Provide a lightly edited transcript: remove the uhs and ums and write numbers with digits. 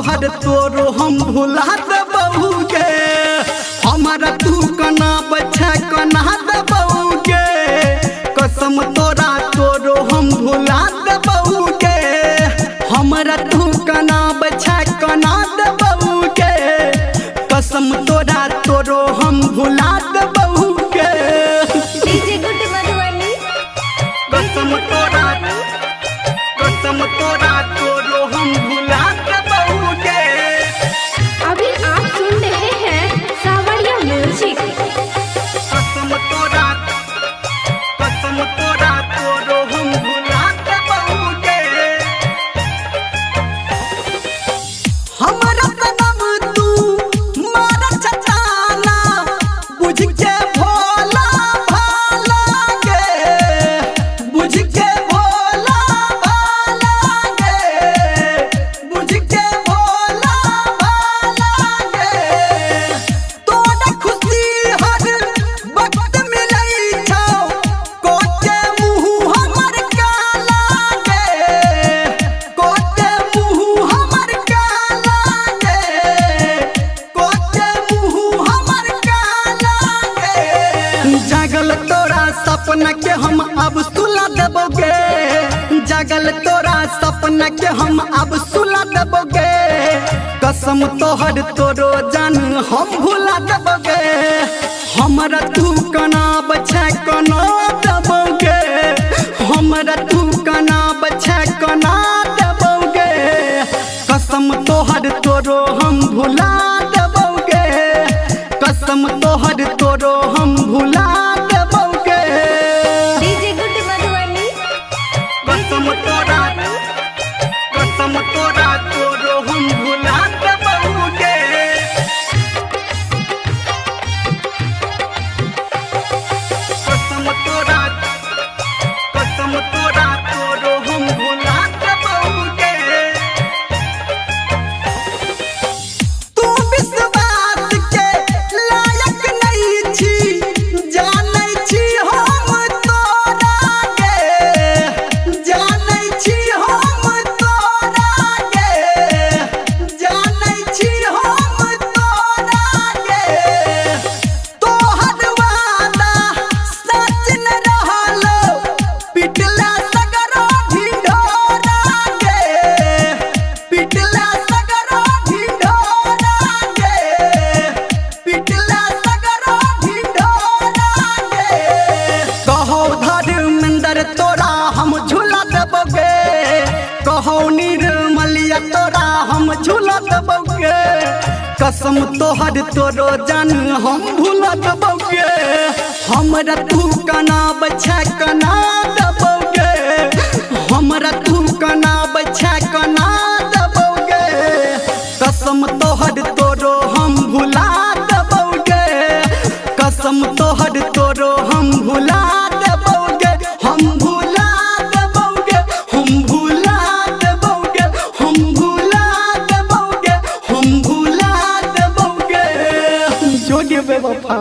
तोहर तोरो हम भुला देबौगे। हमरा तू कना बच्चा कना देबौगे, कसम तोरा तोरो हम भुला देबौगे। हमरा तू कना बच्चा कना देबौगे, कसम तोरा तोरो हम भुला देबौगे। DJ good Madhubani. कसम तोरा, कसम तोरा तोरो हम भुला देबौगे। अभी आप सुन रहे हैं सावरिया म्यूजिक। कसम तोरा, कसम तोरा तोरो हम भुला देबौगे। हमरा सनम तू मारा छछाना, बुझ के भोला भाला गे, बुझ के भोला भाला गे, बुझ के भोला भाला गे। तोरा खुशी हर वक्त मिलै छौ, कोते मुँह हमर काला गे, कोते मुँह हमर काला गे, कोते मुँह हमर काला गे। जागल तोरा सपना के हम अब सुला देबोगे, जागल तोरा सपना के हम अब सुला देबोगे। कसम तोहर तोरो जान हम भुला देबोगे। हमरा तू कना बच्चा कना देबोगे, हमरा तू कना बच्चा कना देबोगे। कसम तोहर तोरो हम भुला देबोगे, कसम तोहर तोरो हम भुला देबोगे। DJ good Madhubani. कसम तोरा, कसम तोरा तोरो हम भुला देबौगे। कसम तोरा, कसम तोरा तोरो हम भुला देबौगे। तू विश्वास के लायक नहीं छी, जानै छी हम तोरा गे, जानै छी हम तोरा गे, जानै छी हम तोरा गे। तोहर वादा सच न रहल, पिटला सगरो ढिंढोरा गे, पिटला सगरो ढिंढोरा गे, पिटला सगरो ढिंढोरा गे। कहो धर्मेंद्र तोरा हम झूला देबोगे, कहो निर्मलिया तोरा हम झूला देबोगे। कसम तोहर तोरो जान हम भुला देबोगे। हमरा तू कना बच्चा कना देबोगे, हमरा तू कना बच्चा कना देबोगे। कसम तोहर तोरो हम भुला देबोगे, कसम तोहर तोरो हम भुला देबोगे। हम भुला देबोगे, हम भुला देबोगे, हम भुला देबोगे, हम भुला देबोगे। जोगे बेवफा।